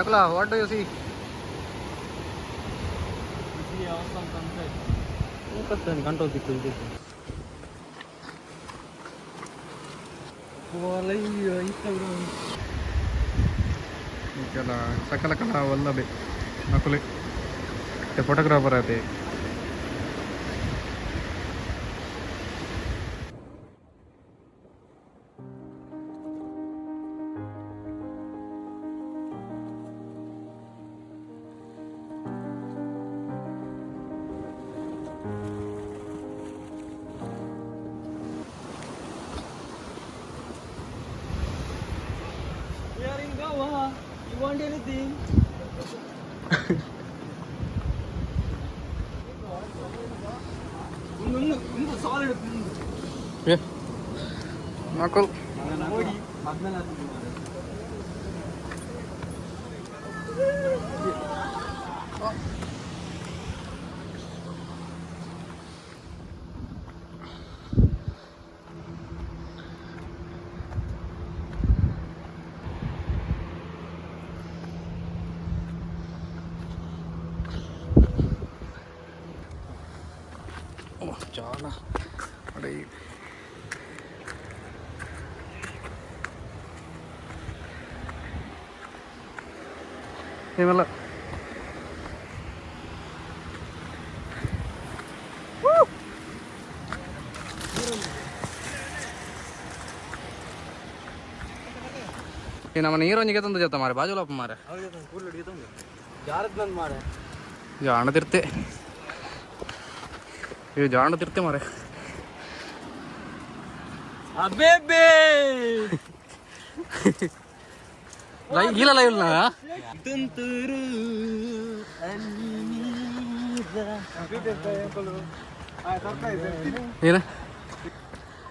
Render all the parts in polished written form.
Nakula, what do you see? Control ತಿಕ್ಕು. Instagram. ಕೆಲ ಸಕಲ ಕಲಾ ವಲ್ಲಭೆ ನಕುಲೆ ಫೋಟೋಗ್ರಾಫರ್ ಆತೆ. We are in Goa. You want anything? ಒಂದು ಒಂದು ಸಾಲಿಡ್. ಏ ನಕುಲ್. ನೋಡಿ ಆದ್ಮೇಲೆ. చాలా ಅಡೆ. ಏಮಲ್ಲ. ಈ ನಮ್ಮ ನೀರೊಂಜಿಗೆ ತಂದು ಜೊತೆ ಮಾರೆ, ಬಾಜುಲಪ್ಪ ಮಾರೆ. ಜಾರದ್ ಬಂದ್ ಮಾರೆ. ಜಾಣ ತಿರ್ತೆ, ಇದು ಜಾಣ ತಿರ್ತೆ ಮಾರೆ. ಅಬೇಬೇ. ಲೈವ್ ಇಲ್ಲ, ಲೈವ್ ಇಲ್ಲ. ತುಂತುರು ಅಲ್ಲಿ ನೀರ. ಏನ?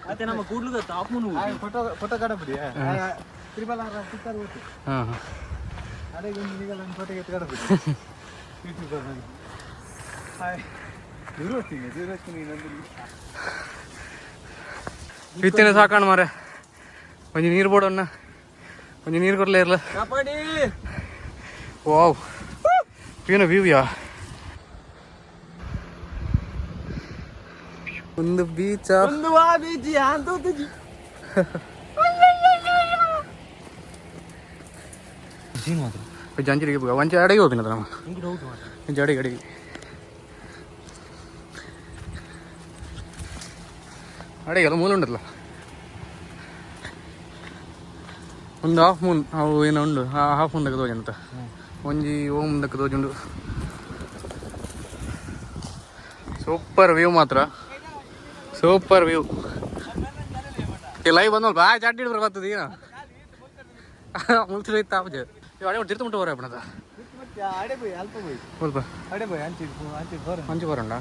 ಮತ್ತೆ ನಮ್ಮ ಕೂಡ್ಲುದ ತಾಪುನು. ಫೋಟೋ ಫೋಟೋ ಕಡಪಡಿ ತ್ರಿಬಲ್ ಆರ್ ಪಿಕ್ಚರ್ ಗೊತ್ತು. ಹಾಂ ಹಾಂ. ಅದೇ ಒಂದು ಈಗ ಒಂದು ಫೋಟೋ ಎತ್ತು ಕಡಪಡಿ ಯೂಟ್ಯೂಬ್. ಹಾಯ್, ದೂರ ಹೋಗ್ತೀನಿ, ದೂರ ಹೋಗ್ತೀನಿ ಇನ್ನೊಂದು. ಇತ್ತೇನೆ ಸಾಕಣ ಮಾರೆ. ಒಂಜಿ ನೀರು ಬೋಡಣ್ಣ, ಒಂಜಿ ನೀರು ಕೊಡ್ಲೇ ಇರಲ್ಲ. ಕಾಪಾಡಿ. ವಾವ್, ಏನು ವ್ಯೂ ಯಾ! ಒಂದು ಬೀಚ. ಒಂದು ವಾ ಬೀಚಿ ಅಂತ. ಜಂಜಿರಿಗೆ ಒಂಚೆ ಅಡಿಗೆ ಹೋಗಿನ ನಮ್ಮ. ಹಿಂಗೆ ಡೌಟ್ ಮಾತ್ರ. ಒಂಚೆ ಅಡಿಗೆ ಅಡಿಗೆ ಅಡಿಗೆ ಎಲ್ಲ ಮೂಲ ಉಂಡಲ್ಲ. ಒಂದು ಹಾಫ್ ಮೂನ್ ಅವು ಏನೋ ಉಂಡು. ಆ ಹಾಫ್ ಮೂನ್ ದಕ್ಕ ತೋಜಂತ, ಒಂಜಿ ಓಮ್ ದಕ್ಕ ತೋಜುಂಡು. ಸೂಪರ್ ವ್ಯೂ ಮಾತ್ರ, ಸೂಪರ್ ವ್ಯೂ. ಲೈವ್ ಬಂದಲ್ಪ ಆ ಚಾಟಿ ಹಿಡಿದ್ರೆ ಬರ್ತದೆ. ಈಗ ಮುಲ್ತಿರ ಇತ್ತು ಆಪಜೆ ಅಡೆ ತಿರ್ತು ಮುಟ್ಟು ಬರ ಅಪ್ಪಣದ. ಅಡೆ ಪೋಯಿ, ಅಲ್ಪ ಪೋಯಿ. ಸ್ವಲ್ಪ. ಅಡೆ ಪೋಯಿ, ಅಂಚಿ ಅಂಚಿ ಬರ. ಮಂಜು ಬರೋಣ.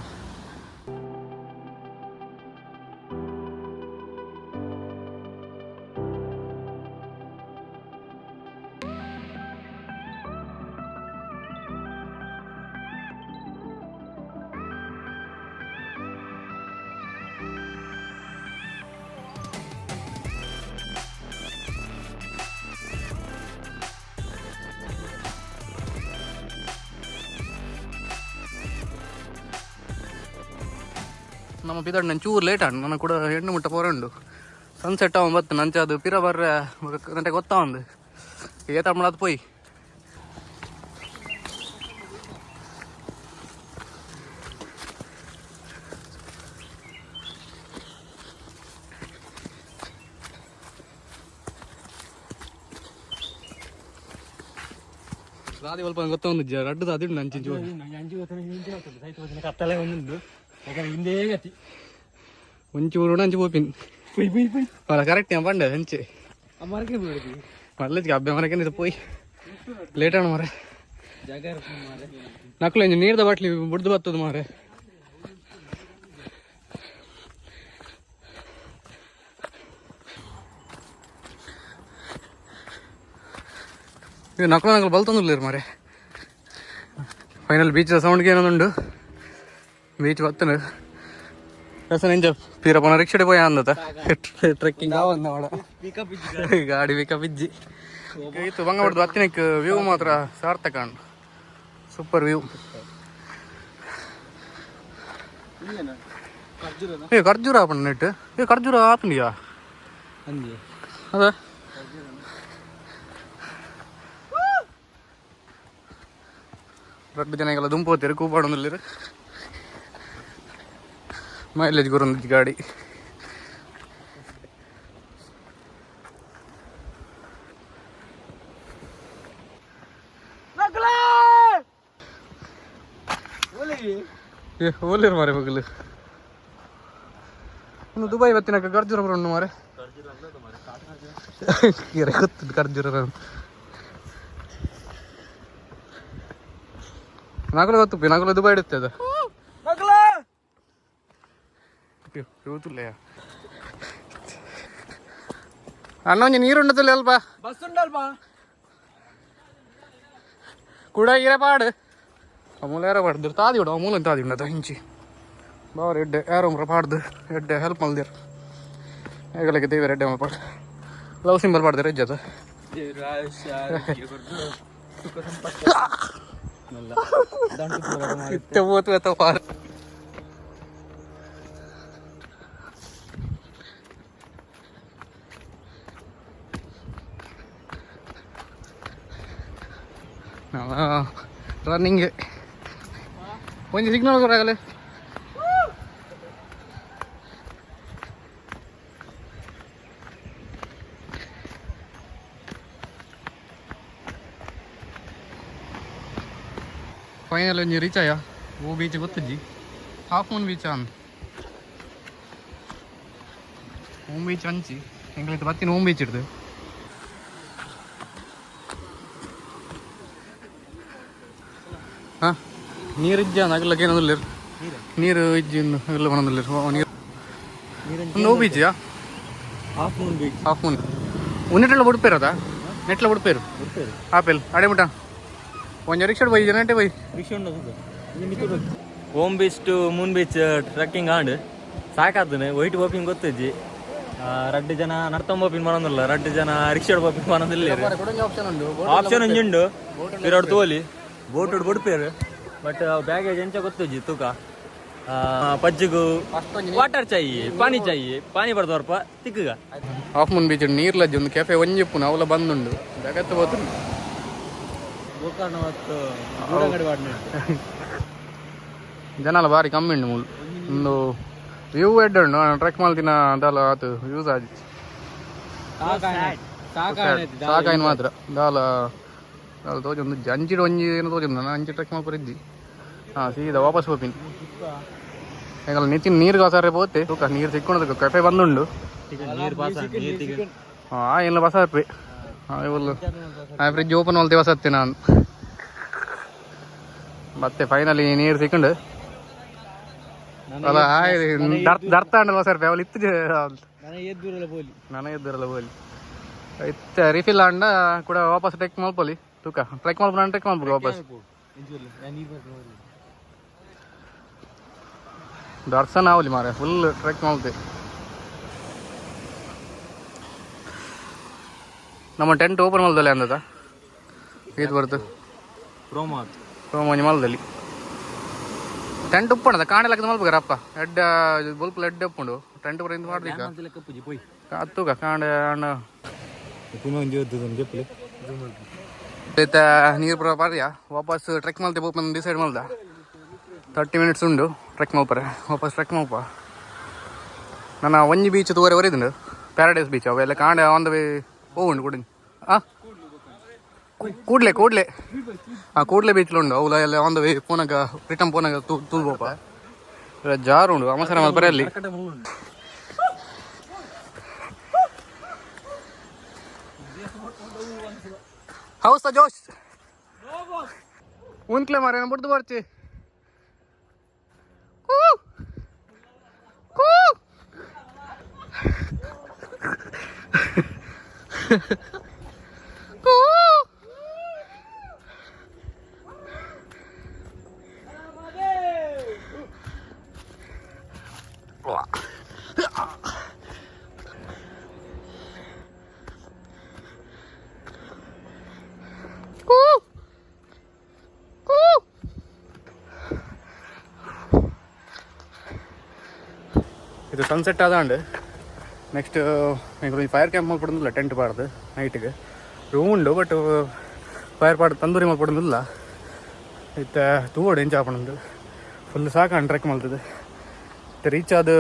ನಮ್ಮ ಪಿದಾಡ್ ನಂಗೆ ಚೂರು ಲೇಟ್ ಆಂಡ್. ನನ್ನ ಕೂಡ ಹೆಣ್ಣು ಮುಟ್ಟ ಪೋರ ಉಂಡು. ಸನ್ಸೆಟ್ ಅವ ಬತ್ತು ನಂಚ ಅದು ಪಿರ ಬರ್ರೆ ಗಂಟೆ ಗೊತ್ತಾ ಒಂದು ಏತ ಅದು ಪೋಯ್. ರಾದಿ ಸ್ವಲ್ಪ ಗೊತ್ತೊಂದು ರಡ್ಡು ಅದು ನಂಚಿನ ಚೂರು. ಅಂಜು ಗೊತ್ತನೆ, ಹಿಂದೆ ಹೋಗ್ತದೆ ಸೈತ ಹೋಗ್ತದೆ. ಕತ್ತಲೆ ಒಂದುಂಡು, ಯಾಕಂದ್ರೆ ಹಿಂದೆ ಗತಿ. ಒಂಚೂರು ಅಂಚು ಪೋಪಿನ್. ಪೊಯ್ ಪೊಯ್ ಪೊಯ್. ಅಲ್ಲ, ಕರೆಕ್ಟ್ ಪಂಡೆ ಅಂಚೆ. ಮರಕ್ಕೆ ಬಿಡುದು. ಮರ್ಲಿಕ್ಕೆ ಅಬ್ಬೆ ಮರಕ್ಕೆ ಪೋಯ್ ಲೇಟ್ ಆಣ ಮಾರೆ. ಜಾಗ ಮಾರೆ. ನಕ್ಲು ಇಂಜಿ ನೀರ್ದ ಬಾಟ್ಲಿ ಬುಡ್ದು ಬರ್ತದ ಮಾರೆ. ಇದು ನಕ್ಲು ನಕ್ಲು ಬಲ್ತೊಂದುಲ್ಲೇರು ಮಾರೆ. ಫೈನಲ್ ಬೀಚ್ ಸೌಂಡ್ಗೆ ಏನೊಂದುಂಡು. ಬೀಚ್ ಬತ್ತನ ರಸನ ಇಂಜ ಪೀರ ಪೋನ ರಿಕ್ಷಡೆ ಪೋಯ ಅಂದತ. ಟ್ರೆಕ್ಕಿಂಗ್ ಆವಂದ ಮಾಡ. ಪಿಕಪ್. ಗಾಡಿ ಪಿಕಪ್ ಇಜ್ಜಿ. ಇತ್ತು ಬಂಗಾವಡ್ದು ಬತ್ತಿನಕ್ ವ್ಯೂ ಮಾತ್ರ ಸಾರ್ಥಕ ಸೂಪರ್ ವ್ಯೂ. ಏ ಖರ್ಜೂರ ಆಪಣ ನೆಟ್. ಏ ಖರ್ಜೂರ ಆಪಂಡಿಯಾ? ಅಂದಿ. ಅದ ರಡ್ಡು ಜನ ದುಂಪು ಹೋಗ್ತೀರಿ ಕೂಪಾಡೊಂದಿಲ್ಲ. ಮೈಲೇಜ್ ಗುರೊಂದು ಗಾಡಿ. ಏ ಓಲಿರು ಮಾರೆ ಮಗಲು. ಇನ್ನು ದುಬೈ ಬತ್ತಿನಕ ಖರ್ಜೂರ ಬರೋಣ ಮಾರೆ. ಗೊತ್ತು ಖರ್ಜೂರ. ನಗಲು ಗೊತ್ತು, ನಗಲು ದುಬೈ ಇಡುತ್ತೆ ಅದು. ಗೊತ್ತಿಲ್ಲ ಅಣ್ಣ. ಒಂಜಿ ನೀರು ಉಂಡತಿಲ್ಲ ಅಲ್ಪ. ಬಸ್ ಉಂಡಲ್ಪಾ. ಕೂಡ ಈರೆ ಪಾಡು ಮೂಲ ಏರ ಪಾಡ್ದು ತಾದಿ ಉಡ ಮೂಲ ತಾದಿ ಉಂಡದ ಇಂಚಿ ಬಾವರ್ ಎಡ್ಡೆ ಯಾರೋ ಮುರ ಪಾಡ್ದು ಎಡ್ಡೆ ಹೆಲ್ಪ್ ಮಲ್ದಿರ್. ಏಗಲಕ್ಕೆ ದೇವರ ಎಡ್ಡೆ ಪಾಡ್ ಲವ್ ಸಿಂಬಲ್ ಪಾಡ್ದಿರ ಇಜ್ಜದ. ಸುಖ ಸಂಪತ್ತು. ಇತ್ತೆ ಪೋತು ಎತ್ತ ಪಾರ್. ರನ್ನಿಂಗ್ ಒಂಜಿ ಸಿಗ್ನಲ್ ಕೊರಾಗಲೆ. ಫೈನಲ್ ಒಂಜಿ ರೀಚ್ ಆಯ. ಓ ಬೀಚ್ ಗೊತ್ತಿಜ್ಜಿ, ಹಾಫ್ ಮೂನ್ ಬೀಚ್ ಅನ್ ಓಮ್ ಬೀಚ್ ಅಂಚಿ. ಎಂಗ್ಲೈತೆ ಬತ್ತಿನ ಓಮ್ ಬೀಚ್ ಇಡ್ದು. ಹಾಂ, ನೀರು ಇಜ್ಜ ಅಗಲಕ್ಕೆ ಏನೊಂದಿಲ್ಲ. ನೀರು ಇಜ್ಜಿ ಅಗಲ ಬನ್ನೊಂದಿಲ್ಲ ನೀರು. ಒಂದು ಓ ಬೀಚಾ? Half moon beach. Half Moon ಉನ್ನೆಟ್ಲ ಬುಡ್ಪೇರು ಅದ ನೆಟ್ಲ ಬುಡ್ಪೇರು. ಆಪೆಲ್ ಅಡೆ ಮುಟ ಒಂಜಿ ರಿಕ್ಷಾ ಬೈ ನೆಟ್ಟೆ ಬೈ. ರಿಕ್ಷಾ ಉಂಡು. Om beach to moon beach trekking and ಸಾಕಾತನೆ. White ಪೋಪಿಂಗ್ ಗೊತ್ತಿಜ್ಜಿ. ರಡ್ಡು ಜನ ನಡ್ತೊಂಬ ಪೋಪಿನ್ ಬರೋದಿಲ್ಲ, ರಡ್ಡು ಜನ ರಿಕ್ಷಾ ಪೋಪಿನ್ ಬರೋದಿಲ್ಲ. ಆಪ್ಷನ್ ಉಂಟು. ಆಪ್ಷನ್ ಒಂಜಿ ಉಂಡು, ಪಿರೋಡ್ ತೋಲಿ ಬೋಟ್ ಬುಡ್ಪೇರು. ಬಟ್ ಬ್ಯಾಗೇಜ್ ಎಂಚ ಗೊತ್ತಿಜ್ಜಿ ತೂಕ. ಪಜ್ಜಿಗು ವಾಟರ್ ಚಾಯಿ ಪಾನಿ ಚಾಯಿ ಪಾನಿ ಬರ್ದವರ್ಪ ತಿಕ್ಕಗ. ಹಾಫ್ ಮೂನ್ ಬೀಚ್ ನೀರ್ಲಜ್ಜಿ ಒಂದು ಕೆಫೆ ಒಂಜಿ ಉಪ್ಪುನು ಅವಲ ಬಂದುಂಡು ಜಗತ್ತು ಹೋತುಂಡು. ಗೋಕರ್ಣ ಮತ್ತು ಜನ ಎಲ್ಲ ಬಾರಿ ಕಮ್ಮಿ ಉಂಡು ಮೂಲು. ಒಂದು ವ್ಯೂ ಎಡ್ಡೆ ಉಂಡು. ಟ್ರೆಕ್ ಮಲ್ತಿನ ದಾಲ ಆತು ಯೂಸ್ ಆಜಿ. ಸಾಕಾಯಿನ ಮಾತ್ರ ದಾಲ ದಾಲ ತೋಜೊಂದು ಅಂಚಿಡ್ ಒಂಜಿ ಏನು ತೋಜೊಂದು. ನಾನು ಅಂಚಿ ಟ್ರೆಕ್ ಮಲ್ಪರ ಇಜ್ಜಿ. ಹಾಂ, ಸೀದಾ ವಾಪಸ್ ಹೋಪಿನಿ. ಎಂಗಲ ನಿತಿನ್ ನೀರು ಕಾಸಾರೆ ಪೋತೆ. ತೂಕ ನೀರು ಸಿಕ್ಕೊಂಡು ಕೆಫೆ ಬಂದುಂಡು. ನೀರು ಪಾಸ ನೀರು ತಿಕ್ಕ. ಹಾಂ, ಎಲ್ಲ ಬಸ ಹತ್ವೆ. ಹಾಂ, ಇವಳು ಆ ಫ್ರಿಜ್ ಓಪನ್ ಮಲ್ತೆ ಬಸ ಹತ್ತೆ ನಾನು. ಮತ್ತೆ ಫೈನಲಿ ನೀರು ಸಿಕ್ಕೊಂಡು ಅಲ್ಲ ಹಾಯ್ ದರ್ತ ಅಂಡಲ್ವ ಸರ್ ಅವಳು ಇತ್ತು. ನನಗೆ ಎದ್ದೂರಲ್ಲ ಬೋಲಿ. ನನಗೆ ಇದ್ದರಲ್ಲ ಬೋಲಿ. ಇತ್ತೆ ರಿಫಿಲ್ ಅಂಡ ಕೂಡ ವಾಪಸ್ ಟ್ರೆಕ್ ಮಲ್ಪೊಲಿ. ತೂಕ ಟ್ರೆಕ್ ಮಲ್ಪ, ನಾನು ಟ್ರೆಕ್ ಮಲ್ಪು ವಾಪಸ್. ದರ್ಶನ ಆವಲಿ ಮಾರೆ. ಫುಲ್ ಟ್ರೆಕ್ ಮಲ್ತೆ. ನಮ್ಮ ಟೆಂಟ್ ಓಪನ್ ಮಲ್ದಲ್ಲ ಅಂದದ ಇದು ಬರ್ತು. ಪ್ರೋಮಾತ್. ಸೋಮಂಜಿ ಮಲ್ದಲ್ಲಿ ಟೆಂಟ್ ಉಪ್ಪಣದ ಕಾಣಲಕ್ಕದ ಮಲ್ಪಗಾರ ಅಪ್ಪ. ಎಡ್ಡ ಬೊಲ್ಪುಲ ಎಡ್ಡೆ ಉಪ್ಪುಂಡು. ಟೆಂಟ್ ಪೂರ ಇಂದು ಮಾಡ್ದಿಕ್ಕ. ಕಪ್ಪುಜಿ ಪೋಯ್. ಅತ್ತುಗ ಕಾಂಡೆ ಅಣ್ಣ. ಪುನಃ ಒಂಜಿ ಓದ್ತದ ಜಪ್ಪಲೆ. ಇತ್ತ ನೀರು ಪೂರ ಪಾರ್ಯ ವಾಪಸ್ ಟ್ರೆಕ್ ಮಲ್ತೆ ಪೋಪನ್ ಡಿಸೈಡ್ ಮಲ್ದ. 30 ಮಿನಿಟ್ಸ್ ಉಂಡು ಟ್ರೆಕ್ ಮಲ್ಪರೆ. ವಾಪಸ್ ಟ್ರೆಕ್ ಮಲ್ಪ. ನನ್ನ ಒಂಜಿ ಬೀಚ್ ತೂವರೆ ಒರಿದುಂಡು, ಪ್ಯಾರಡೈಸ್ ಬೀಚ್. ಅವೆಲ್ಲ ಕಾಂಡೆ ಆನ್ the way ಹೋಗುಂಡು ಕುಡಿ. ಆ ಕೂಡ್ಲೆ ಕೂಡ್ಲೆ, ಹಾಂ, ಕೂಡ್ಲೆ ಬೀಚ್ಲ ಉಂಡು. ಅವುಲ ಎಲ್ಲ ಆನ್ the way ಪೋನಾಗ ರಿಟರ್ನ್ ಪೋನಾಗ ತೂ ತೂದು ಪೋಪ. ಜಾರು ಉಂಡು ಅವಸರ ಮಲ್ಪರೆ ಅಲ್ಲಿ. ಹೌಸ್ ಜೋಶ್ ಉಂತ್ಲೆ ಮಾರೆ ಬುಡ್ದು ಬರ್ತಿ. ಕೂ ಕೂ ಕೂ. ಇದು ಸನ್ಸೆಟ್ ಆದಾಂಡ್. ನೆಕ್ಸ್ಟ್ ಎಂಕುಲು ಫೈರ್ ಕ್ಯಾಂಪ್ ಮಲ್ಪಡೊಂದಿಲ್ಲ, ಟೆಂಟ್ ಪಾಡ್ದು ನೈಟ್ಗೆ. ರೂಮ್ ಉಂಡು, ಬಟ್ ಫೈರ್ ಪಾಡ್ ತಂದೂರಿ ಮಲ್ಪಡೊಂದಿಲ್ಲ. ಇತ್ತೆ ತೂವೊಡು ಎಂಚ ಆಪುಂಡು. ಫುಲ್ ಸಾಕಾಂಡ್ ಟ್ರೆಕ್ ಮಲ್ತದು. ಇತ್ತೆ ರೀಚ್ ಆದ್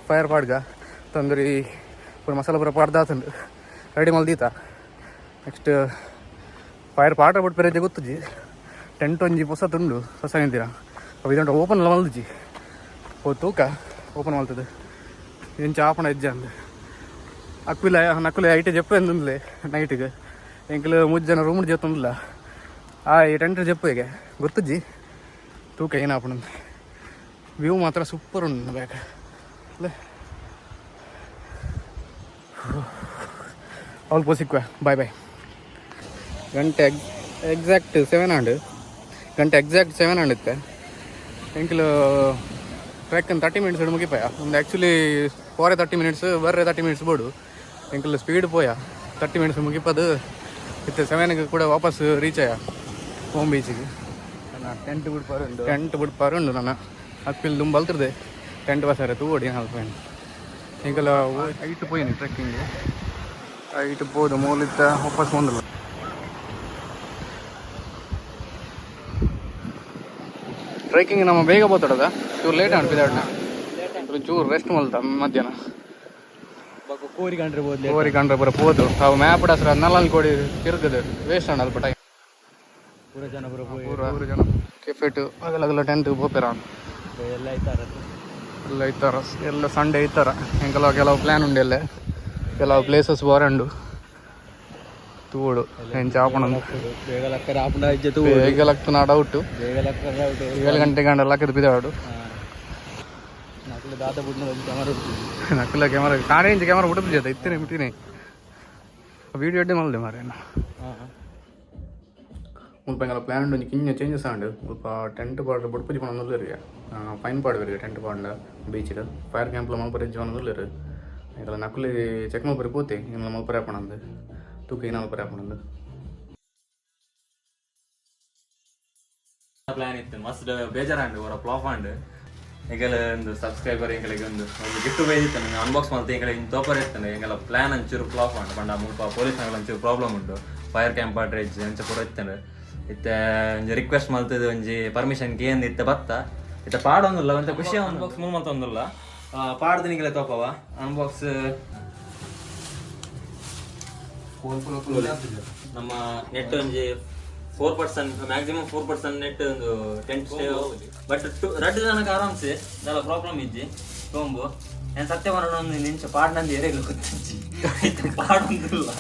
ಫೈರ್ ಪಾಡ್ಗ, ತಂದೂರಿ ಪೂರ ಮಸಾಲ ಪೂರ ಪಾಡ್ದಾತುಂಡು, ರೆಡಿ ಮಲ್ದೀತ. ನೆಕ್ಸ್ಟ್ ಫೈರ್ ಪಾಡ ಬಿಟ್ಟು ಪೆರೆಜೆ ಗೊತ್ತುಜಿ. ಟೆಂಟ್ ಒಂಜಿ ಪೊಸ ತುಂಡು, ಹೊಸ ನಿಂತಿರ ಅವು. ಇದೊಂದು ಓಪನ್ ಎಲ್ಲ ಮಲ್ದಿಜಿ. ಓ ತೂಕ ಓಪನ್ ಮಲ್ತದೆ ಎಂಚ ಆಪಣ ಇಜ್ಜ ಅಂದ್. ಅಕ್ವಿಲ ನಕುಲೆ ಐಟೆ ಜಪ್ಪು ಎಂದುಂದ್ಲೆ ನೈಟ್ಗೆ. ಎಂಕಲು ಮೂಜಿ ಜನ ರೂಮ್ ಜೆತ್ತೊಂದಿಲ್ಲ. ಆ ಈ ಟೆಂಟ್ ಜಪ್ಪು ಹೇಗೆ ಗೊತ್ತುಜ್ಜಿ. ತೂಕ ಏನಾಪಣ. ವ್ಯೂ ಮಾತ್ರ ಸೂಪರ್ ಉಂಡು ಬ್ಯಾಕ್ ಅಲ್ಲೇ. ಅಲ್ಪ ಸಿಕ್ಕುವ, ಬಾಯ್ ಬಾಯ್. ಗಂಟೆ ಎಕ್ಸಾಕ್ಟ್ 7 ಆಂಡ್. ಗಂಟೆ ಎಕ್ಸಾಕ್ಟ್ 7 ಆಂಡ್ ಇತ್ತೆ. ಎಂಕಲು ಟ್ರೆಕ್ 30 ಮಿನಿಟ್ಸ್ ಮುಗಿಪಾಯ. ಒಂದು ಆ್ಯಕ್ಚುಲಿ ಪೋರೆ 30 ಮಿನಿಟ್ಸ್, ಬರ್ರೆ 30 ಮಿನಿಟ್ಸ್ ಬೋಡು. ಎಂಕಲು ಸ್ಪೀಡ್ ಪೋಯ, 30 ಮಿನಿಟ್ಸ್ ಮುಗಿಪದು. ಇತ್ತೆ 7ಗೆ ಕೂಡ ವಾಪಸ್ ರೀಚ್ ಆಯ ಹೋಮ್ ಬೀಚಿಗೆ. ಟೆಂಟ್ ಬಿಡ್ಪಾರು ಉಂಡು. ಟೆಂಟ್ ಬಿಡ್ಪಾರು ಉಂಡು. ನನ್ನ ಅಪ್ಪಿಲ್ ದುಂಬಲ್ತಿರ್ದೆ ಟೆಂಟ್ ಬಸಾರೆ. ತೂವೊಡಿ ಅಲ್ಪ ಎಂಕಲ ಐಟ್ ಪೋಯಿನಿ ಟ್ರೆಕ್ಕಿಂಗ್. ಐಟ್ ಪೋದು ಮೂಲಿತ್ತ ವಾಪಸ್ ಬಂದಿಲ್ಲ. ಟ್ರೆಕ್ಕಿಂಗ್ ನಮ್ಮ ಬೇಗ ಬೋತಡದ, ಚೂರು ಲೇಟ್ ಅನ್ಪಿದಾಡ್ನ. ಚೂರು ರೆಸ್ಟ್ ಮಲ್ತ ಮಧ್ಯಾಹ್ನ. ಕೋರಿ ಕಂಡ್ರೆ ಬೋದ್ಲೆ. ಕೋರಿ ಕಂಡ್ರೆ ಪೂರ ಪೋದು ಅವು ಮ್ಯಾಪ್ ಹಸ್ರ ನಲ್ಲಲ್ಲಿ ಕೊಡಿ ತಿರುಗದು ವೇಸ್ಟ್ ಅಲ್ಪ ಟೈಮ್. ಪೂರ ಜನ ಪೂರ ಪೋಯಿ. ಪೂರ ಪೂರ ಜನ ಕೆಫೆಟ್ ಅಗಲ ಟೆಂಟ್ ಪೋಪೆರ. ಎಲ್ಲ ಇತ್ತಾರೆ. ಎಲ್ಲ ಇತ್ತಾರ, ಎಲ್ಲ ಸಂಡೇ ಇತ್ತಾರ. ಎಂಕೆಲ್ಲ ಕೆಲವು ಪ್ಲ್ಯಾನ್ ಉಂಡು, ಎಲ್ಲ ಕೆಲವು ಪ್ಲೇಸಸ್ ಬೋರಂಡು. ತೂವೊಡು ಎಂಚ ಆಪಣ. ಬೇಗ ಲಕ್ಕರೆ ಆಪುಂಡ ಇಜ್ಜೆ ತೂ. ಬೇಗ ಲಕ್ತುನ ಡೌಟು. ಬೇಗ ಲಕ್ಕರೆ ಔಟ್. 7 ಗಂಟೆ ಗಂಡ ಲಕ್ಕದ ಬಿದ್ದಾಡು. ನಕಲು ದಾದ ಬುಡ್ನ ಒಂದು ಕ್ಯಾಮರಾ ಉಂಟು. ನಕಲ ಕ್ಯಾಮರಾ ಕಾಣೆ ಇಂಚ ಕ್ಯಾಮರಾ ಬಿಟ್ಟು ಜೊತೆ ಇತ್ತೇನೆ ಬಿಟ್ಟಿನಿ. ವೀಡಿಯೋ ಎಡ್ಡೆ ಮಲ್ದೆ ಮಾರೆ. ಮುಲ್ಪ ಎಂಕಲ ಪ್ಲ್ಯಾನ್ ಉಂಡು, ಒಂಜಿ ಕಿಂಜ ಚೇಂಜಸ್ ಆಂಡ್. ಮುಲ್ಪ ಟೆಂಟ್ ಪಾಡ್ರೆ ಬೊಡ್ಪುಜಿ ಪನೊಂದುಲ್ಲೆರ್. ಫೈನ್ ಪಾಡ್ವೆರ್ ಟೆಂಟ್ ಪಾಡ್ಂಡ ಬೀಚ್ಡ್. ಫೈರ್ ಕ್ಯಾಂಪ್ಲ ಮಲ್ಪರೆ ಇಜ್ಜಿ ಪನೊಂದುಲ್ಲೆರ್. ಎಂಕಲ ನಕುಲಿ ಚೆಕ್ ಮಲ್ಪರೆ ಪೋತೆ, ಎಂಕಲ ಮಲ್ಪರೆ ಆಪುಂಡಂದ್. ತೂಕ ಏನ ಮಲ್ಪರೆ ಆಪುಂಡಂದ್. ಪ್ಲಾನ್ ಇತ್ತು, ಮಸ್ತ್ ಬೇಜಾರಾಂಡ್, ಅವರ ಫ್ಲಾಪ್ ಆಂಡ್. ಎಂಕಲ ಒಂದು ಸಬ್ಸ್ಕ್ರೈಬರ್ ಎಂಕಲಿಗೆ ಒಂದು ಒಂದು ಗಿಫ್ಟ್ ಬೈದಿತ್ತು. ನಂಗೆ ಅನ್ಬಾಕ್ಸ್ ಮಾಡ್ತೆ ಎಂಕಲಿಗೆ ಇನ್ನು ತೋಪರ್ ಇತ್ತು. ಎಂಕಲ ಪ್ಲಾನ್ ಒಂಚೂರು ಫ್ಲಾಪ್ ಆಂಡ್. ಪಂಡ ಮುಲ್ಪ ಪೊಲೀಸ್ ಒಂಚೂರು ಪ್ರಾಬ್ಲಮ್ ಉಂಟು. ಫೈರ್ ಕ್ಯಾಂಪ್ ಆಡ್ರೆ ಇಜ್ಜಿ, ಅಂಚ ಪೂರ ಇತ್ತಂಡು. ಇತ್ತೆ ಒಂಜಿ ರಿಕ್ವೆಸ್ಟ್ ಮಲ್ತದ, ಒಂಜಿ ಪರ್ಮಿಷನ್ ಕೇಂದ್ ಇತ್ತೆ ಬತ್ತ. ಇತ್ತೆ ಪಾಡೊಂದುಲ್ಲ, ಒಂತೆ ಖುಷಿ. ಅನ್ಬಾಕ್ಸ್ ಮೂವ್ ಮಲ್ತೊಂದುಲ್ಲ, ಪಾಡ್ದು ನಿಂಗಲೆ ತೋಪವ ಅನ್ಬಾಕ್ಸ್. ನಮ್ಮ ನೆಟ್ ಒಂಜಿ 4 person, maximum 4 person net ಒಂದು ಟೆಂಟ್ ಸ್ಟೇ. ಬಟ್ ರಡ್ಡು ಜನಕ್ಕೆ ಆರಾಮ್ಸೆ, ದಾಲ ಪ್ರಾಬ್ಲಮ್ ಇಜ್ಜಿ ತೊಂಬು. ನಾನು ಸತ್ಯ ಒಂದು ನಿಂಚ ಪಾಡ್ನಂದು ಎರೆಗ್ ಗೊತ್ತಿಜ್ಜಿ. ಪಾಡೊಂದಿಲ್ಲ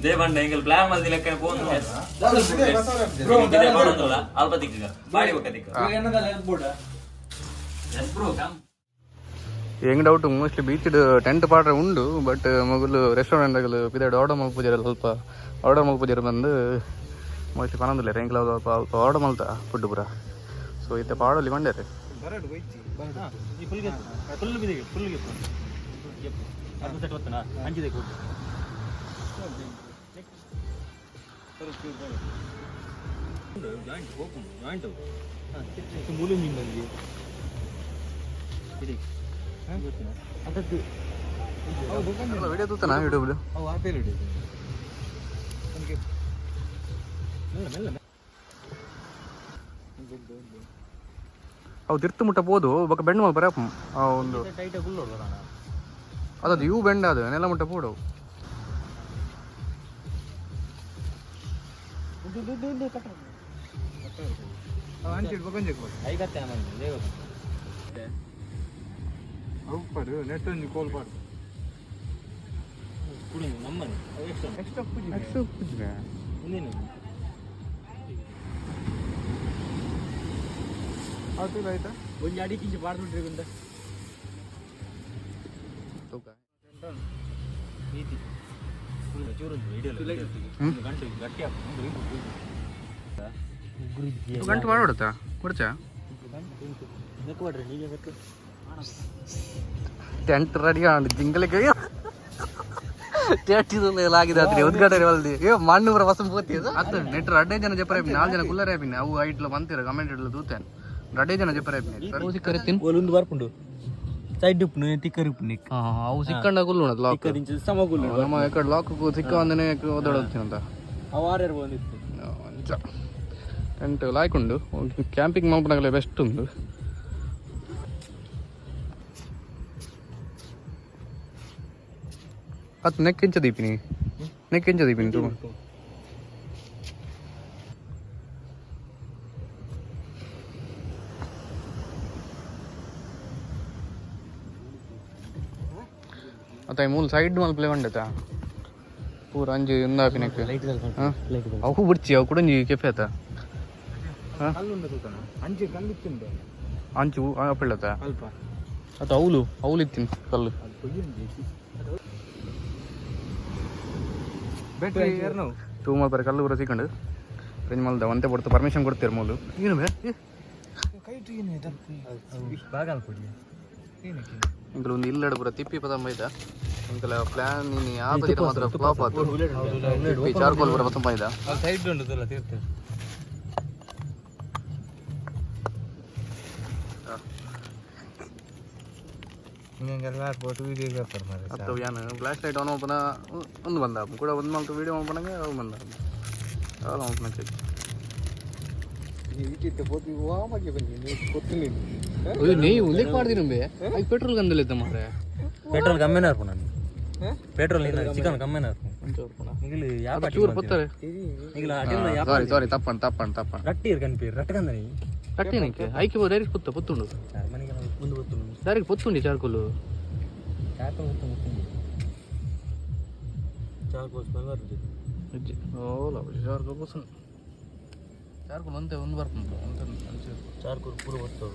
ದೇಬಂಡ. ಎಂಕಲ್ ಪ್ಲಾನ್ ಮಲ್ದಿ ಲೆಕ್ಕ ಫೋನ್ ಪಾಡೊಂದಿಲ್ಲ. ಅಲ್ಪ ತಿಕ್ಕ ಬಾಡಿ ಬೊಕ್ಕ ತಿಕ್ಕ. Yes bro, come. ಹೆಂಗ್ ಡೌಟ್, ಮೋಸ್ಟ್ಲಿ ಬೀಚ್ ಟೆಂಟ್ ಪಾಡ್ರೆ ಉಂಡು. ಬಟ್ ಮೊದಲು ರೆಸ್ಟೋರೆಂಟ್ ಆಗಲು ಪಿದಾಡ್ ಆರ್ಡರ್ ಮಲ್ಪುಜಾರ, ಸ್ವಲ್ಪ ಆರ್ಡರ್ ಮಲ್ಪುಜಾರ ಬಂದು ಮೋಸ್ಟ್ಲಿ ಪನೊಂದುಲ್ಲೆರ್. ಎಂಕಲ ಸ್ವಲ್ಪ ಅಲ್ಪ ಆರ್ಡರ್ ಮಲ್ತ ಫುಡ್ ಪೂರ. ಸೊ ಇತ್ತೆ ಪಾಡೊಲಿ ಪಂಡೆರ್. ಫುಲ್ ಫುಲ್ ಬಿದಿಗೆ ಫುಲ್ ಅರ್ಧ ಸೆಟ್ ಗೊತ್ತನಾ ಅಂಚಿದೆ ಕೊಟ್ಟು. ಜಾಯಿಂಟ್ ಓಪನ್ ಜಾಯಿಂಟ್ ಮುಲು ನಿಮ್ಮಲ್ಲಿ ಅದದ್ದು. Video ತೂತನಾ YouTube? ಅವು ಆಪೇಲ್ ಹಿಡಿದು. ಮೆಲ್ಲ ಮೆಲ್ಲ. ಅವು ತಿರ್ತು ಮುಟ್ಟ ಪೋದು ಬೊಕ ಬೆಂಡ್ ಮಲ್ಪರೆ ಆಪುಂಡು ಆ ಒಂದು. ಟೈಟ್ ಗುಲ್ಲೋಡು ಬರೋಣ. ಅದದು ಇವು ಬೆಂಡ್ ಅದು ನೆಲ ಮುಟ್ಟ ಪೋಡು. ಐಕತ್ತೆ ಆಮೇಲೆ ದೇವ. ಅವು ನೆಟ್ ಒಂಜಿ ಕೋಲ್ ಪಾಡು. ಕುಡಿ ನಮ್ಮನೆ ಎಕ್ಸ್ಟ್ರಾ. ಎಕ್ಸ್ಟ್ರಾ. ಮುಂದಿನ. ಆಯ್ತಾ. ಒಂಜಿ ಅಡಿಕಿಂಚಿ ಪಾಡ್ದುಂಟ್ರಿ ಗುಂಡ. ನೀತಿ ಚೂರು ಗಂಟು ಗಟ್ಟಿ. ಗಂಟು ಮಾಡೋಡತ್ತಾ ಕೊಡ್ಚಾ. ಟೆಂಟ್ ರೆಡಿ ಆಂಡ್ ಜಿಂಗಲಿಗೆ ಆಗಿದೆ ಅತ್ರಿ. ಉದ್ಘಾಟನೆ ವಲ್ದಿ ಏ ಮಣ್ಣು ಪೂರ ವಸಂ ಪೋತಿ ಅತ್ತ. ನೆಟ್ ರಡ್ಡೆ ಜನ ಜಪ್ಪರೆ, ನಾಲ್ ಜನ ಕುಲ್ಲರೆ ಆಪಿನ. ಅವು ಐಟ್ಲ ಬಂತಿರ ಕಮೆಂಟ್ ಇಡ್ಲ ತೂತೇನೆ. ರಡ್ಡೆ ಜನ ಜಪ್ಪರೆ ಆಪಿನ. ಒಂದು ಬರ್ಪುಂಡು. ಸೈಡ್ ಉಪ್ಪುನು ತಿಕ್ಕರ್ ಉಪ್ಪುನು. ಅವು ಸಿಕ್ಕಂಡ ಕುಲ್ಲುಣದ ಲಾಕ್. ತಿಕ್ಕದಿಂಚ ಸಮ ಕುಲ್ಲು. ನಮ್ಮ ಎಕಡೆ ಲಾಕ್ ಸಿಕ್ಕ ಒಂದನೆ ಓದಾಡೋದು. ಅವು ಆರ್ಯಾರು ಬಂದಿತ್ತು. ಅಂಚ ಟೆಂಟ್ ಲಾಯ್ಕ್ ಉಂಡು, ಕ್ಯಾಂಪಿಂಗ್ ಮಲ್ಪನಾಗಲೇ ಬೆಸ್ಟ್ ಉಂಡು. ಅತ್ ನೆಕ್ ಎಂಚ ದೀಪಿನಿ, ನೆಕ್ ಎಂಚ ದೀಪಿನಿ ತೂ. ಅತ್ತ ಮೂಲ ಸೈಡ್ ಮಲ್ಪಲೆ ಬಂಡತ ಪೂರ ಅಂಜಿ ಉಂದಾಪಿನಕ್. ಲೈಟ್. ಹಾಂ. ಲೈಟ್. ಅವು ಬುಡ್ಚಿ, ಅವು ಕೂಡ ಒಂಜಿ ಕೆಫೆ ಆತ. ಕಲ್ಲು ತೂಕಣ, ಅಂಚೆ ಕಲ್ಲು ಇತ್ತುಂಡು. ಅಂಚು ಅಪ್ಪಳ್ಳತ. ಅಲ್ಪ. ಅತ್ತ ಅವಲು ಅವಲು ಇತ್ತೀನಿ ಕಲ್ಲು. ಬ್ಯಾಟ್ರಿ ಏರ್ನವು. ತೂ ಮಲ್ಪರೆ ಕಲ್ಲು ಪೂರ ಸಿಕ್ಕಂಡು ರೇಂಜ್ ಮಲ್ದ ಒಂತೆ ಪೊರ್ತು ಪರ್ಮಿಷನ್ ಕೊಡ್ತೀರ ಮೂಲು ಏನು ಬೇ. ಕೈಟ್ ಏನು ಬಾಗಲ್ ಕೊಡಿ. ಇಂಕಲ್ ಒಂದು ಇಲ್ಲಡ ಪೂರ ತಿಪ್ಪಿ ಪದಂಬ ಇದ್ದ. ಇಂಕಲ ಪ್ಲಾನ್ ಇನಿ ಆಪದಿರ ಮಾತ್ರ ಫ್ಲಾಪ್ ಆತು. ತಿಪ್ಪಿ ಚಾರ್ಕೋಲ್ ಪೂರ ಪದಂಬ ಇದ್ದ. ಸೈಡ್ ಉಂಟು ತೀರ್ಥ. ನಿಂಗೆಲ್ಲ ಫೋಟೋ ವಿಡಿಯೋಗ್ರಾಫರ್ ಮಾರೆ. ಅತ್ತ ಯಾನ್ ಫ್ಲಾಶ್ ಲೈಟ್ ಆನ್ ಓಪನ ಒಂದು ಬಂದ ಕೂಡ ಒಂದು ಮಲ್ತು ವಿಡಿಯೋ ಮಲ್ಪನಂಗೆ ಅವು ಬಂದ ಅವು ಮಲ್ಪನ. ಅಯ್ಯೋ, ನೆಯ್ ಉಲ್ಲೇಖ ಮಾಡ್ದಿನ ಬೇ, ಐಕ್ ಪೆಟ್ರೋಲ್ ಗಂದಲಿದ್ದ ಮಾರೆ. ಪೆಟ್ರೋಲ್ ಕಮ್ಮಿನ ಇರ್ಪು ನಾನು, ಪೆಟ್ರೋಲ್ ಚಿಕನ್ ಕಮ್ಮಿನ ಇರ್ಪು. ನಿಗಲು ಯಾಪ? ಚೂರು ಪತ್ತಾರೆ. ನಿಗಲು ಅಟಿಲ್ ಯಾಪ? ಸಾರಿ ಸಾರಿ, ತಪ್ಪಣ ತಪ್ಪಣ ತಪ್ಪಣ. ರಟ್ಟಿ ಇರ್ಕನ್ಪಿ ರಟ್ಟಕಂದನಿ. ಕಟ್ಟಿನಕ್ಕೆ ಐಕೆ ಡೈರೆಕ್ಟ್ ಪುತ್ತ ಪುತ್ತುಂಡು. ಮನೆಗೆ ಮುಂದೆ ಗೊತ್ತು. ಡೈರೆಕ್ಟ್ ಪುತ್ತುಂಡಿ ಚಾರ್ಕೋಲು. ಚಾರ್ಕೋಲ್ ಗೊತ್ತು ಗೊತ್ತು, ಚಾರ್ಕೋಲ್ ಸ್ಮೆಲ್ ಬರ್ತದೆ. ಇಜ್ಜಿ ಓಲ ಚಾರ್ಕೋಲ್ ಪುತ್ತುಂಡು, ಚಾರ್ಕೋಲ್ ಒಂತೆ ಒಂದು ಬರ್ಪುಂಡು ಒಂತೆ ಅಂಚೆ. ಚಾರ್ಕೋಲ್ ಪೂರ ಗೊತ್ತು.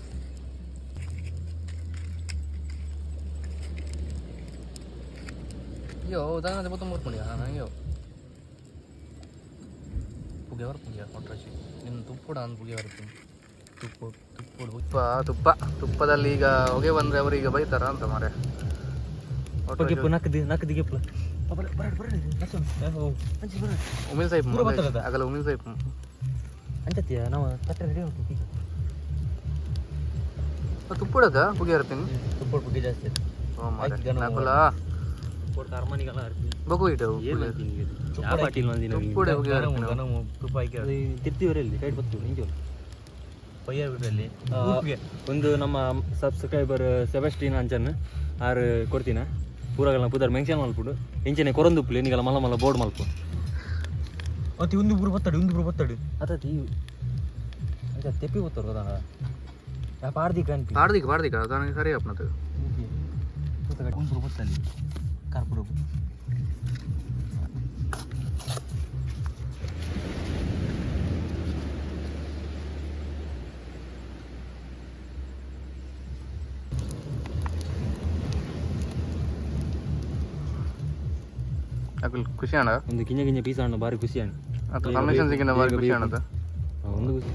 ಅಯ್ಯೋ, ದಾನ ಪುತ್ತುಂಡು ಬರ್ಪುಂಡಿ. ಅಯ್ಯೋ, ಪುಗೆ ಬರ್ಪುಂಡಿ ಕೊಟ್ರಾಶಿ ನಿನ್ನ ತುಪ್ಪುಡ ಅಂದ್ ಪುಗೆ ಬರ್ಪುಂಡು. ತುಪ್ಪ ತುಪ್ಪುಡು ತುಪ್ಪ ತುಪ್ಪ ತುಪ್ಪದಲ್ಲಿ ಈಗ ಹೊಗೆ ಬಂದ್ರೆ ಅವರು ಈಗ ಬೈತಾರ ಅಂತ ಮಾರೆ. ಗಿಪ್ಪು ನಕ್ಕದಿ ನಕ್ಕದಿ ಗಿಪ್ಪು. ಉಮಿನ್ ಸಾಹಿಬ್. ಪೂರ ಬರ್ತದ? ಆಗಲ್ಲ ಉಮಿನ್ ಸಾಹಿಬ್. ಅಂಚತ್ತೀಯ ನಾವು ತಟ್ಟೆ ರೆಡಿ ಉಂಟು. ತುಪ್ಪುಡದ ಪುಗೆ ಬರ್ತೀನಿ. ತುಪ್ಪ ಪುಗೆ ಜಾಸ್ತಿ. ಓ ಮಾರೆ. ಆಯ್ತು, ಗನ. ನಾಕುಲ. ಕೊಡ್ತ ಅರಮನೆಗೆಲ್ಲ. ಬಗು ಇಟ್ಟು ತುಪ್ಪುಡೆ ಪುಗೆ ಬರ್ತೀನಿ. ತುಪ್ಪ ಹಾಕಿ. ತಿರ್ತಿವರಲ್ಲಿ ಕೈಟ್ ಬತ್ತು ನಿಂಜು. ಪಯ್ಯ. ಒಂದು ನಮ್ಮ ಸಬ್ಸ್ಕ್ರೈಬರ್ ಸೆಬೆಸ್ಟಿನ್ ಅಂಚನ್ ಆರು ಕೊಡ್ತೀನ ಪೂರಗಲ್ನ ಪುದರ್ ಮೆನ್ಷನ್ ಮಲ್ಪುಡು. ಇಂಚನೆ ಕೊರಂದುಪ್ಪು ನಿಗಲ ಮಲ್ಲ ಮಲ್ಲ ಬೋರ್ಡ್ ಮಲ್ಪು. ಅತಿ ಒಂದು ಪೂರ ಬತ್ತಾಡು, ಒಂದು ಪೂರ ಬತ್ತಾಡು. ಅತ್ತ ಅಂಚ ತೆಪ್ಪಿ ಗೊತ್ತರು ಗೊತ್ತಾಗ ಯಾ ಪಾಡ್ದಿ ಕನ್ಪಿ. ಪಾಡ್ದಿಕ್ ಪಾಡ್ದಿಕ್ ಅದಾನ ಸರಿ ಅಪ್ನದು. ಒಂದು ಪೂರ ಬತ್ತಲ್ಲಿ ಕಾರ್ಪುರ. ಅಕುಲ್ ಖುಷಿ ಅಣ್ಣ. ಒಂದು ಕಿಂಜ ಕಿಂಜ ಪೀಸ್ ಅಣ್ಣ, ಬಾರಿ ಖುಷಿ ಅಣ್ಣ. ಅಥವಾ ಪರ್ಮಿಷನ್ ಸಿಕ್ಕಿನ ಬಾರಿ ಖುಷಿ ಅಣ್ಣದ. ಒಂದು ಖುಷಿ.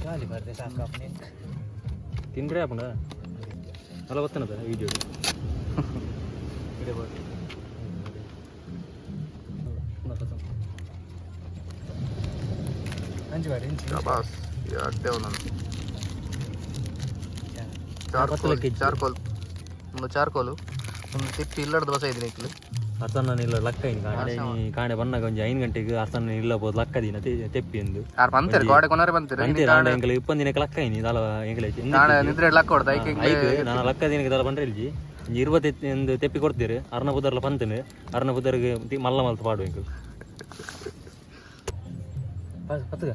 ಗಾಲಿ ಬರ್ದೆ ಸಾಕು. ತಿಂದ್ರೆ ಅಪ್ಪಣ ಅಲ್ಲ ಬತ್ತನದ ವಿಡಿಯೋ. ಅಂಚು ಬೇಡ ಇಂಚು. ಶಬಾಸ್, ಅಡ್ಡೆ ಒಂದೊಂದು ಚಾರ್ಕೋಲ್ ಚಾರ್ಕೋಲ್ ಒಂದು ಚಾರ್ಕೋಲು ಒಂದು ತಿಪ್ಪಿ ಇಲ್ಲಡ್ದು ಬಸ ಇದ್ದೀನಿ ಇಕ್ಲು. ಅರ್ಸನ್ನ ಇಲ್ಲ ಲಕ್ಕ ಇನ್ ಕಾಂಡೆ ಕಾಂಡೆ ಬನ್ನಾಗ ಒಂಜಿ 5 ಗಂಟೆಗೆ ಅರ್ಸನ್ನ ಇಲ್ಲ ಬೋದು ಲಕ್ಕ ದಿನ ತೆಪ್ಪಿ ಎಂದು. ಆರ್ ಬಂತೀರಿ ಗೋಡೆ ಕೊನಾರೆ ಬಂತೀರಿ. ಅಂತೀರ ಆಂಡ ಎಂಕಲ್ ಇಪ್ಪನ್ ದಿನಕ್ಕೆ ಲಕ್ಕ ಇನಿ ದಾಲ ಎಂಕಲ್. ನಾಳೆ ನಿದ್ರೆ ಲಕ್ಕ ಹೊಡ್ದ ಐಕೆ. ಐಕ್ ನಾನು ಲಕ್ಕ ದಿನಕ್ಕೆ ದಾಲ ಬಂದ್ರೆ ಇಲ್ಜಿ ಒಂಜಿ 20 ಎಂದು ತೆಪ್ಪಿ ಕೊಡ್ತೀರಿ. ಅರ್ನ ಪುದರ್ಲ ಪಂತನು ಅರ್ನ ಪುದರ್ಗೆ ಮಲ್ಲ ಮಲ್ತ ಪಾಡು ಎಂಕಲ್ ಪತ್ತಗ.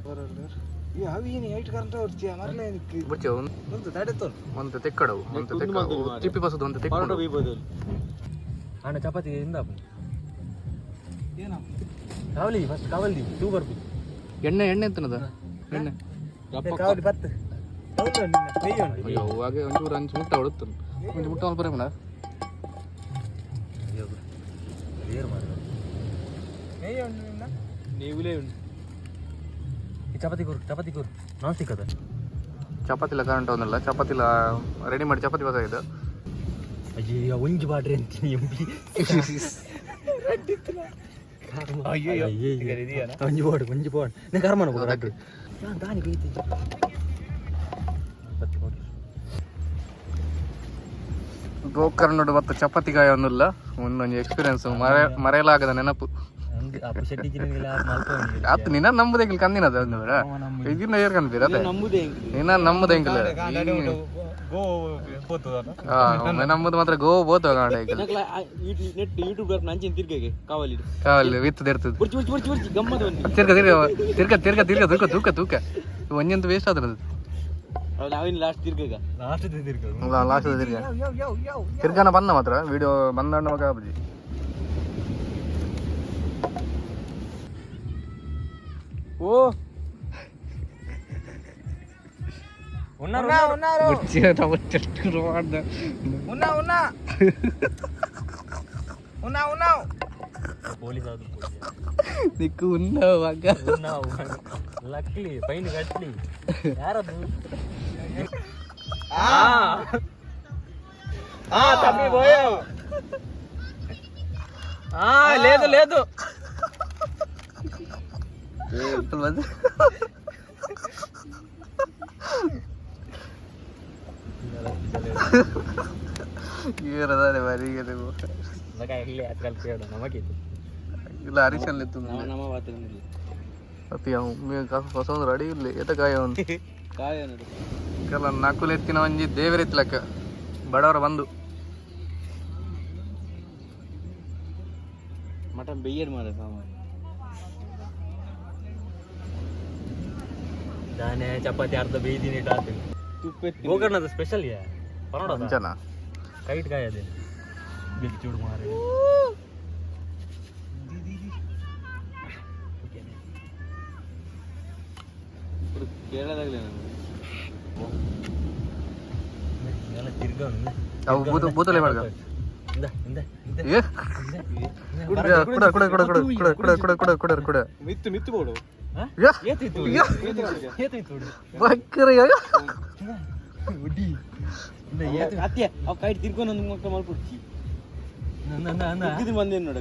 ಬುಚ್ಚ ಒಂದು ತೆಕ್ಕಡವು ಒಂದು ತೆಕ್ಕಡವು ತಿಪ್ಪಿ ಬಸದು ಒಂದು ತೆಕ್ಕಡು. ಆಂಡ ಚಪಾತಿ ಇಂದ ಕಾವಲಿ ಫಸ್ಟ್ ಕಾವಲಿ ತೂ ಬರ್ಬು. ಎಣ್ಣೆ ಎಣ್ಣೆ ಎತ್ತನದ ಎಣ್ಣೆ. ಕಾವಲಿ ಪತ್ತು. ಅಯ್ಯೋ, ಹಾಗೆ ಒಂಚೂರು ಅಂಚು ಮುಟ್ಟ ಹೊಡುತ್ತು ಒಂಚು ಮುಟ್ಟ ಮಲ್ಪರೆ ಮೇಡ. ಈ ಚಪಾತಿ ಕೊರು, ಚಪಾತಿ ಕೊರು ನಾನ್ ಸಿಕ್ಕದ. ಚಪಾತಿಲ ಕರೆಂಟ್ ಒಂದಿಲ್ಲ, ಚಪಾತಿಲ ರೆಡಿ ಮಾಡಿ ಚಪಾತಿ ಬಸ ಇದು. ಅಯ್ಯೋ, ಒಂಜಿ ಬಾಡ್ರಿ ಅಂತೀನಿ ಎಂಬಿ. ಅಯ್ಯೋ. ಒಂಜಿ ಬಾಡು ಒಂಜಿ ಬಾಡು ನೇ ಕರ್ಮನ ಕೊಡು ರಡ್ಡು. ದಾನಿ ಬೈತಿ. ಗೋಕರ್ಣಡು ಮತ್ತು ಚಪಾತಿ ಕಾಯ ಒಂದುಲ್ಲ ಒಂದೊಂದು ಎಕ್ಸ್ಪೀರಿಯನ್ಸ್ ಮರೆಯಲಾಗದ ನೆನಪು. ಆತ್ ನಿನ್ನ ನಂಬುದೇ ಕಂದಿನದ ಒಂದು ಬೇಡ ಇದನ್ನ ಏರ್ ಕನ್ಪೀರ ಅದೇ ನಿನ್ನ ನಂಬುದೇ ಎಂಕಲ್. ಗೋ ಪೋತದ. ಹಾ, ಒಮ್ಮೆ ನಂಬುದು ಮಾತ್ರ ಗೋ ಬೋತ ಕಾಂಡ ಎಂಕಲ್. ನೆಟ್ ಯೂಟ್ಯೂಬ್ ನಂಚಿನ ತಿರ್ಗಗೆ ಕಾವಲಿ. ಕಾವಲಿ ವಿತ್ ಇರ್ತದೆ. ಬುರ್ಚಿ ಬುರ್ಚಿ ಬುರ್ಚಿ ಬುರ್ಚಿ ಗಮ್ಮತ್ ಒಂದು. ತಿರ್ಗ ತಿರ್ಗ ತಿರ್ಗ ತಿರ್ಗ ತಿರ್ಗ ತೂಕ ತೂಕ ತೂಕ ಒಂಜಂತ ವೇಸ್ಟ್ ಆದ್ರದು. ನಾವಿನ್ ಲಾಸ್ಟ್ ತಿರ್ಗಗ. ಲಾಸ್ಟ್ ತಿರ್ಗ. ಲಾಸ್ಟ್ ತಿರ್ಗ ತಿರ್ಗಾನ ಬಂದ ಮಾತ್ರ ವಿಡಿಯೋ ಬಂದ ಮಗ ಬುಜಿ. ಓ. ಬುಚ್ಚಿ ಚೆಟ್ಟು ಮಾಡ್ದ. ಉನ್ನ ಉನ್ನ ಉನ್ನ ಉನ್ನ. ಪೊಲೀಸ್ ಅದು. ನಿಕ್ಕು ಉನ್ನವಾಗ. ಲಕ್ಲಿ ಫೈನ್ ಕಟ್ಲಿ ಯಾರದು? ತಪ್ಪಿ ಬೋಯ್. లేదు లేదు. ಇರದಾರೆ ಬಾರಿ. ಇಲ್ಲಿ ಆಜಕಲ್ ಕೇಳು ನಮಗಿತ್ತು. ಇಲ್ಲ, ಹರೀಶನ್ ಇತ್ತು. ನಮ್ಮ ವಾತಾವರಣ. ಅತಿ ಹೊಸ ರೆಡಿ ಇಲ್ಲ ಏತ ಕಾಯ ಒಂದು. ಕಾಯ ನೋಡು. ಕೆಲ ನಕುಲ್ ಎತ್ತಿನ ಒಂಜಿ ದೇವರ ಎತ್ತಲಕ್ಕ ಬಡವರ ಬಂದು. ಮಟನ್ ಬೆಯ್ಯರ್ ಮಾರ ಸಾಮಾನು. ದಾನೆ ಚಪಾತಿ ಅರ್ಧ ಬೇಯ್ದಿನಿ ಇಟ್ಟು. ತುಪ್ಪ. ಗೋಕರ್ಣದ ಸ್ಪೆಷಲ್ ಯಾ ಪರೋಡ. ಅಂಚನ. ಕೈಟ್ ಕಾಯದೆ ಬಿಲ್ ಚೂಡು ಮಾರೆ. ಕೇರಳದಾಗಲೇ ನಾನು. ಎಲ್ಲ ತಿರ್ಗವನು. ಅವು ಬೂತು ಬೂತಲೆ ಮಾಡ್ಕ. ಇಂದ ಇಂದ ಇಂದ. ಏ ಕುಡ ಕುಡ ಕುಡ ಕುಡ ಕುಡ ಕುಡ ಕುಡ ಕುಡ ಕುಡ ಕುಡ ಕುಡ. ಮಿತ್ತು ಮಿತ್ತು ಬೋಡು. ಯಾ. ಏತಿತ್ತು ಏತಿತ್ತು. ಬಕ್ಕರೆ ಯಾ. ಅತ್ತೆ ಅವ್ ಕೈಟ್ ತಿರ್ಕೊಂಡು ಒಂದು ಮಕ್ಕಳು ಮಲ್ಪುಡ್ಚಿ. ಇದು ಬಂದೇನು ನೋಡ.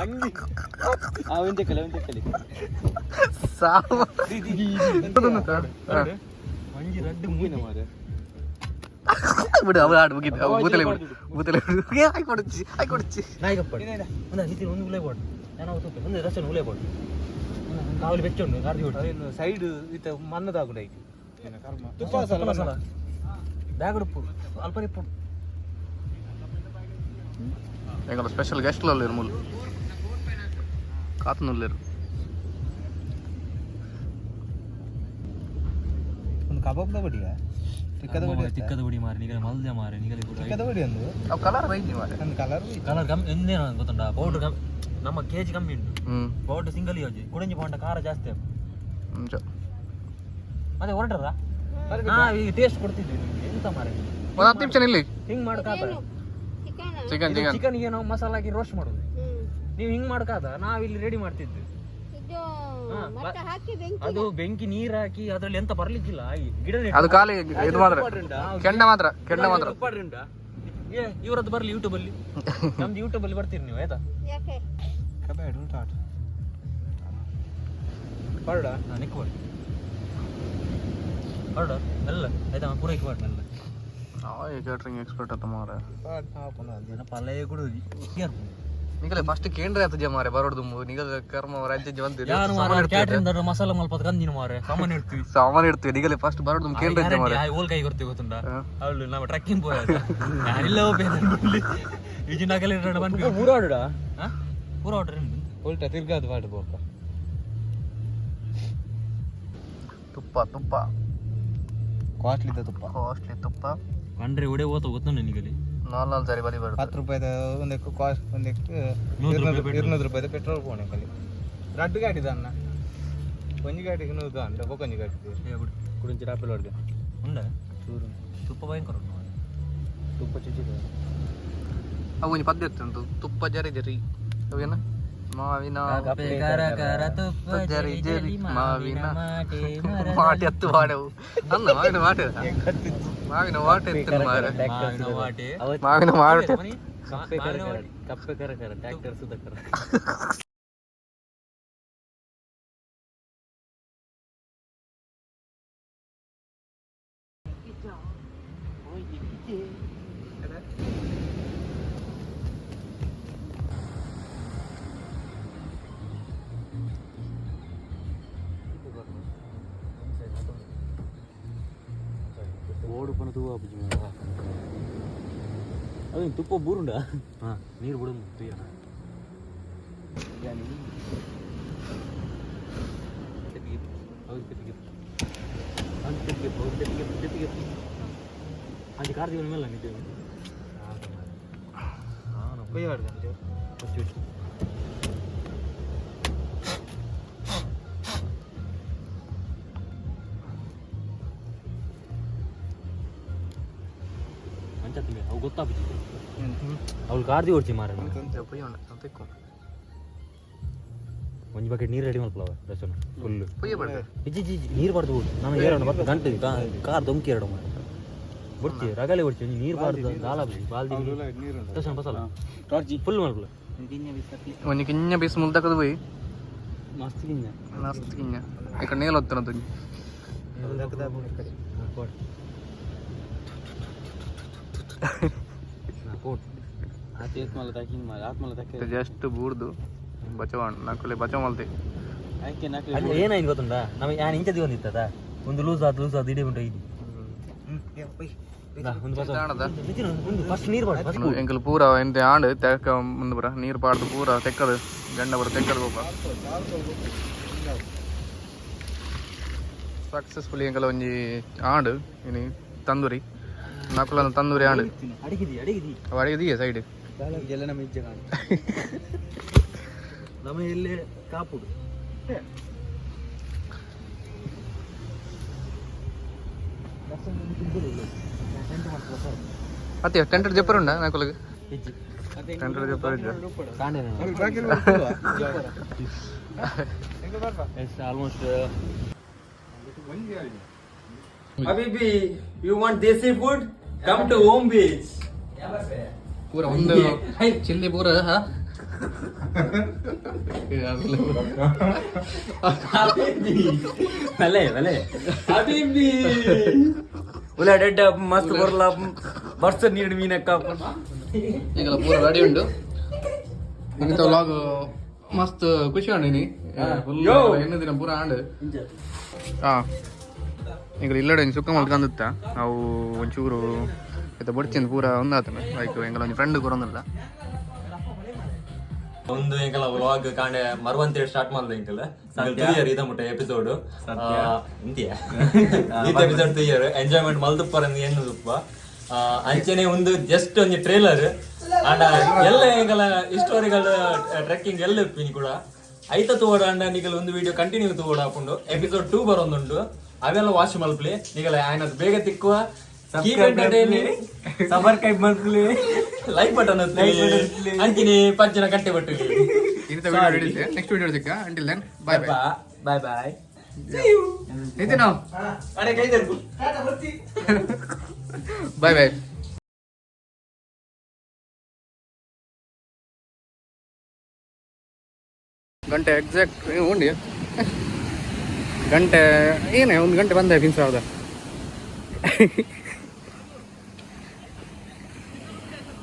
ಅಂಗಿ. ಅವನ್ ತೆಕ್ಕಲಿ ಅವನ್ ತೆಕ್ಕಲಿ. ಸಾವ. ಒಂಜಿ ರಡ್ಡು. ಮುಗಿನ ಮಾರೆ. ಬಿಡು, ಅವು ಆಡು ಮುಗಿದ್ದು ಅವು ಬೂತಲೆ ಬಿಡು ಬೂತಲೆ ಬಿಡು. ಏ ಆಯ್ ಕೊಡಚ್ಚಿ ಆಯ್ ಕೊಡಚ್ಚಿ. ನಾಯಿಗಪ್ಪ ಒಂದು ನಿತಿನ್ ಒಂದು ಉಲೇ ಬೋಡು ನಾನು ತೂಪೆ ಒಂದು ರಸನ್ ಉಲೇ ಬೋಡು ಕಾವಲಿ ಬೆಚ್ಚ ಉಂಟು ಕಾರ್ದಿ ಹೊಟ್ಟು. ಸೈಡ್ ಇತ್ತ ಮನ್ನದಾಗುಡ ಐಕ್ ತುಪ್ಪ ಮಸಾಲ ಬ್ಯಾಗ್ ಉಡುಪು ಅಲ್ಪ ಇಪ್ಪು. ಎಂಗಲ ಸ್ಪೆಷಲ್ ಗೆಸ್ಟ್ ಉಲ್ಲೇರು ಮೂಲು ಕಾತನುಲ್ಲೇರು. ಒಂದು ಕಬಾಬ್ದ ಬಡಿಯ ತಿಕ್ಕದ ಬಡಿ. ತಿಕ್ಕದ ಬಡಿ ಮಾರಿ ನಿಗಲ ಮಲ್ದೆ ಮಾರಿ ನಿಗಲಿ ಕೂಡ. ತಿಕ್ಕದ ಬಡಿ ಒಂದು. ಅವು ಕಲರ್ ಬೈದಿ ಮಾರೆ. ಒಂದು ಕಲರ್. ಕಲರ್ ಕಮ್ಮಿ ಎಂದೇನ ಗೊತ್ತುಂಟಾ? ಪೌಡರ್ ಕಮ್ಮಿ, ನಮ್ಮ ಕೆಜಿ ಕಮ್ಮಿ ಉಂಟು. ಹ್ಮ್. ಪೌಡರ್ ಸಿಂಗಲ್ ಯೋಜಿ ಕುಡಂಜಿ ಪೌಂಡ ಖಾರ ಜಾಸ್ತಿ ಆಪು. ನಿಜ. ಮತ್ತೆ ಹೊರಟರ ಈಗ ಟೇಸ್ಟ್ ಕೊಡ್ತಿದ್ವಿ ನಿಮ್ಗೆ ಎಂತ ಮಾರೆ. ಒಂದು 10 ನಿಮಿಷ ನಿಲ್ಲಿ. ಹಿಂಗ್ ಮಾಡ್ಕಾತ. Chicken chicken. ಚಿಕನ್ ಗೆ ನಾವು ಮಸಾಲ ಹಾಕಿ ರೋಸ್ಟ್ ಮಾಡುದು. ನೀವು ಹಿಂಗ್ ಮಾಡ್ಕಾತ ನಾವ್ ಇಲ್ಲಿ ರೆಡಿ ಮಾಡ್ತಿದ್ವಿ. ಹಾ, ಅದು ಬೆಂಕಿ ನೀರ್ ಹಾಕಿ ಅದ್ರಲ್ಲಿ ಎಂತ ಬರ್ಲಿಕ್ಕಿಲ್ಲ ಈ ಗಿಡ ನೆಟ್ಟು. ಅದು ಖಾಲಿ ಇದು ಮಾತ್ರ ಕೆಂಡ ಮಾತ್ರ ಕೆಂಡ ಮಾತ್ರ. ಏ ಇವರದ್ದು ಬರ್ಲಿ ಯೂಟ್ಯೂಬ್ ಅಲ್ಲಿ, ನಮ್ದು ಯೂಟ್ಯೂಬ್ ಅಲ್ಲಿ ಬರ್ತೀರಿ ನೀವು ಆಯ್ತಾ? ಕಬಾಡ್ ಉಂಟು ಆಟ. ಪರಡ. ಹಾ ನಿಕ್ಕೋಡಿ ಹೊರಡ ಮೆಲ್ಲ ಆಯ್ತಾ? ಪೂರ ಇಕ್ಕೋಡಿ ಮೆಲ್ಲ. ಕ್ಯಾಟ್ರಿಂಗ್ ಎಕ್ಸ್ಪರ್ಟ್ ಅಂತ ಮಾರೆ. ಪಲ್ಯ ಕೂಡ. ನಿಗಲೆ ಫಸ್ಟ್ ಕೇಂದ್ರ ಆತ ಮಾರೆ ಬರೋಡು ದುಂಬು ನಿಗಲ ಕರ್ಮ ರಾಜ್ಯ ಬಂದು. ಯಾರು ಮಾರ ಕ್ಯಾಟ್ರಿಂಗ್ ದೊಡ್ಡ ಮಸಾಲ ಮಲ್ಪ ಕಂದಿನ ಮಾರೆ ಸಾಮಾನ್ಯ ಇಡ್ತೀವಿ. ಸಾಮಾನು ಇಡ್ತೀವಿ ನಿಗಲೆ ಫಸ್ಟ್ ಬರೋಡು ದುಂಬು ಕೇಂದ್ರ ಇದ್ದೆ ಮಾರೆ. ಓಲ್ ಕೈ ಕೊಡ್ತೀವಿ ಗೊತ್ತುಂಟಾ? ಅವಳು ನಮ್ಮ ಟ್ರಕ್ಕಿಂಗ್ ಪೋಯ ಯಾರಿಲ್ಲ ಈಜಿನ ಬಂದ್ವಿ. ಪೂರ ಆಡುಡ. ಹಾ? ಪೂರ ಆರ್ಡರ್. ಉಲ್ಟಾ ತಿರ್ಗಾದು ಪಾಡು ಬೋಕ. ತುಪ್ಪ ತುಪ್ಪ. ಕಾಸ್ಟ್ಲಿ ತುಪ್ಪ. ಕಾಸ್ಟ್ಲಿ ತುಪ್ಪ. ಕಂಡ್ರೆ ಒಡೆ ಹೋತ ಗೊತ್ತು ನಿನಗಲ್ಲಿ. ನಾಲ್ ನಾಲ್ ಸಾರಿ ಬಲಿ ಬರುತ್ತೆ. 10 ರೂಪಾಯಿದ ಒಂದಕ್ಕೆ ಕಾಸ್ಟ್ ಒಂದಕ್ಕೆ. 100 ರೂಪಾಯಿ petrol. 200 ರೂಪಾಯಿದ ಪೆಟ್ರೋಲ್ ಪೋಣೆ ಕಲಿ ರಡ್ಡು ಗಾಡಿ ಅನ್ನ ಒಂಜಿ ಗಾಡಿಗೆ 100 ಅಂಡ ಬೊಕೊಂಜಿ ಗಾಡಿ. ಕುಡಿಂಚಿ ರಾಪೆಲ್ ಹೊಡ್ದೆ. ಉಂಡ ತುಪ್ಪ ಭಯಂಕರ ಉಂಟು ಮಾರ್ರೆ. ತುಪ್ಪ ಚುಚ್ಚಿದ. ಅವು ಒಂಜಿ ಪದ್ಯ ಇತ್ತು ತುಪ್ಪ ಜರಿ ಜರಿ ಅವೇನ ಮಾವಿನ ಕಪ್ಪೆ ಕರ ಕರ ತುಪ್ಪ ಜರಿ ಜರಿ ಮಾವಿನ ಮಾಟೆ. ಮಾಟೆ ಹತ್ತು ವಾಡೆವು ಅಲ್ಲ ಮಾವಿನ ವಾಟೆ ಮಾವಿನ ವಾಟೆ ಇತ್ತು ಮಾರೆ. ಮಾವಿನ ವಾಟೆ. ಮಾವಿನ ಮಾಟೆ. ಮನಿ? ಕಪ್ಪೆ ಕರ ಮಾವಿನ ಕರ ವಾಟೆ. ಕಪ್ಪೆ ಕರ ಕರ ಟ್ಯಾಕ್ಟರ್ ಸುಧಾಕರ. ಓಡು ಪನ ತೂವ ಅದು ತುಪ್ಪ ಬೂರುಂಡ. ಹಾಂ, ನೀರು ಬಿಡು ತುಯ್ಯ. ಅಂಚೆ ಕಾರ್ತಿಕ ಮೇಲೆ ನಿದ್ದೆ. ಅಂಚ ಅವು ಗೊತ್ತಾಪುಜಿ. ಅವ್ಳು ಕಾರ್ದಿ ಓಡ್ಚಿ ಮಾರ. ಒಂಜಿ ಬಕೆಟ್ ನೀರು ರೆಡಿ ಮಲ್ಪಲವ ದರ್ಶನ ಫುಲ್. ಇಜ್ಜಿ ಇಜ್ಜಿ ಇಜ್ಜಿ, ನೀರು ಬಾರ್ದು ಬಿಡು. ನಾನು ಎರಡು ಬರ್ತದೆ ಗಂಟೆ ಕಾರ್ ದೊಂಕಿ ಎರಡು ಮಾರ ಬಡ್ತಿ ರಗಲೆ ಬಡ್ತಿ. ಒಂಜಿ ನೀರು ಬಾರ್ದು ದಾಲ ಬಾಲ್ದಿ. ದರ್ಶನ ಬಸಲ್ಲ ಫುಲ್ ಮಲ್ಪಲ. ಒಂಜಿ ಕಿഞ്ഞ ಪೀಸ್ ಮುಲ್ತಕದು ಪೋಯಿ. ಮಸ್ತ್ ಕಿಂಜ. ಮಸ್ತ್ ಕಿഞ്ഞ. ఇక్కడ నీళ్ళు వస్తున్నది. ಜಸ್ಟ್ ಬೂರ್ದು ಬಚವಾಣ್ ನಕುಲೆ ಬಚವ ಮಲ್ತೆ. ಅಲ್ಲಿ ಏನಾಯ್ತು ಗೊತ್ತುಂಟಾ? ನಮಗೆ ಯಾನ್ ಇಂಚದಿ ಒಂದಿತ್ತದ ಒಂದು ಲೂಸ್ ಆದ್ ಲೂಸ್ ಆದ್ ಇಡೀ ಉಂಟು ಇದು. ಒಂದು ಬಸ ಒಂದು ಫಸ್ಟ್ ನೀರು ಬಾರ್ದು ಫಸ್ಟ್. ಎಂಕಲ್ ಪೂರ ಎಂತೆ ಆಂಡ್ ತೆಕ್ಕ ಮುಂದೆ ಪೂರ ನೀರು ಪಾಡ್ದು ಪೂರ ತೆಕ್ಕದು ಗಂಡ ಪೂರ ತೆಕ್ಕದು ಬೋಪ ಸಕ್ಸಸ್ಫುಲಿ ಎಂಕಲ ಒಂಜಿ ಆಂಡ್ ಇನಿ ತಂದೂರಿ ನಕುಲ ತಂದೂರಿ ಆಂಡ್. ಅಡಿಗಿದಿ ಅಡಿಗಿದಿ. ಅವು ಅಡಿಗೆ ಸೈಡ್. ಎಲ್ಲ ನಮ್ಮ ಇಜ್ಜೆ. ನಮ್ಮ ಎಲ್ಲೇ ಕಾಪುಡು. ಅತ್ತೆ ಟೆಂಟ್ ಜಪ್ಪರ್ ಉಂಡ ನಕುಲಗೆ? ಇಜ್ಜಿ. ಟೆಂಟ್ ಜಪ್ಪರ್ ಇದ್ದ. Yes almost. Habibi, you want desi food? Come to Om Beach. ಪೂರ ಒಂದು ಚಿಲ್ಲಿ ಪೂರ ಹಾ. ಬಲೆ ಬಲೆ. Habibi. ಉಲ್ಲ ಡೆಡ್ಡ ಮಸ್ತ್ ಬರಲ ಬರ್ಸ ನೀರು ಮೀನಕ್ಕ. ಈಗೆಲ್ಲ ಪೂರ ರೆಡಿ ಉಂಟು. ಇಂಥ ವ್ಲಾಗ್ ಮಸ್ತ್ ಖುಷಿ ಉಂಡು ಇನಿ ಫುಲ್. ಎಣ್ಣೆ ದಿನ ಪೂರ ಆಂಡ್. ಹಾ, ಈಗ ಇಲ್ಲಡೆ ಒಂಜಿ ಸುಕ್ಕ ಮಲ್ಕಂದಿತ್ತ. ಅವು ಒಂಚೂರು ಇತ್ತ ಬೊಡ್ಚಿಂದ ಪೂರ ಒಂದಾತನ ಲೈಕ್ ಎಂಕಲ ಒಂಜಿ ಫ್ರೆಂಡ್ ಕೊರೊಂದಿಲ್ಲ. ಒಂದು ಎಂಕಲ ವ್ಲಾಗ್ ಕಾಂಡೆ ಮರುವಂತೇಳಿ ಸ್ಟಾರ್ಟ್ ಮಾಡ್ದೆ ಎಂಕಲ ತುಯ್ಯರ್ ಇದ ಮುಟ್ಟ ಎಪಿಸೋಡ್ ಇಂತಿಯ ಈತ ಎಪಿಸೋಡ್ ತುಯ್ಯರ್ ಎಂಜಾಯ್ಮೆಂಟ್ ಮಲ್ದುಪ್ಪರ ಏನು ತುಪ್ಪ. ಅಂಚನೆ ಒಂದು ಜಸ್ಟ್ ಒಂಜಿ ಟ್ರೇಲರ್ ಅಂಡ ಎಲ್ಲ ಎಂಕಲ ಹಿಸ್ಟೋರಿಕಲ್ ಟ್ರೆಕ್ಕಿಂಗ್ ಎಲ್ಲ ಇಪ್ಪಿನಿ ಕೂಡ ಐತ ತೂವಡ. ಅಂಡ ನಿಗಲ್ ಒಂದು ವಿಡಿಯೋ ಕಂಟಿನ್ಯೂ ತೂವಡ ಹಾಕೊಂಡು ಎಪಿಸೋಡ್ 2 ಬರೋದುಂಟು. ಅವೆಲ್ಲ ವಾಚ್ ಮಲ್ಪ್ಲಿ ನಿಗಲ ಆಯ್ನ ಬೇಗ ತಿಕ್ಕುವ. Keep entertaining. Subscribe ಮಾಡ್ಲಿ. ಲೈಕ್ ಬಟನ್ ಅಂಚಿನಿ ಪಜ್ಜನ ಕಟ್ಟೆ ಬಟ್ಟು. ಇಂಥ ವಿಡಿಯೋ ನೆಕ್ಸ್ಟ್ ವಿಡಿಯೋ ಸಿಕ್ಕ. Until then bye bye. Bye bye. Nitin. ಅರೆ ಕೈ ತರ್ಕು. Bye bye. ಗಂಟೆ ಎಕ್ಸಾಕ್ಟ್ ಉಂಡಿ ಗಂಟೆ ಏನೇ ಒಂದು ಗಂಟೆ ಬಂದೆ ಫಿನ್ಸ್ ಸಾವಿರದ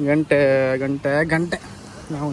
ಗಂಟೆ ಗಂಟೆ ಗಂಟೆ ನಾವು.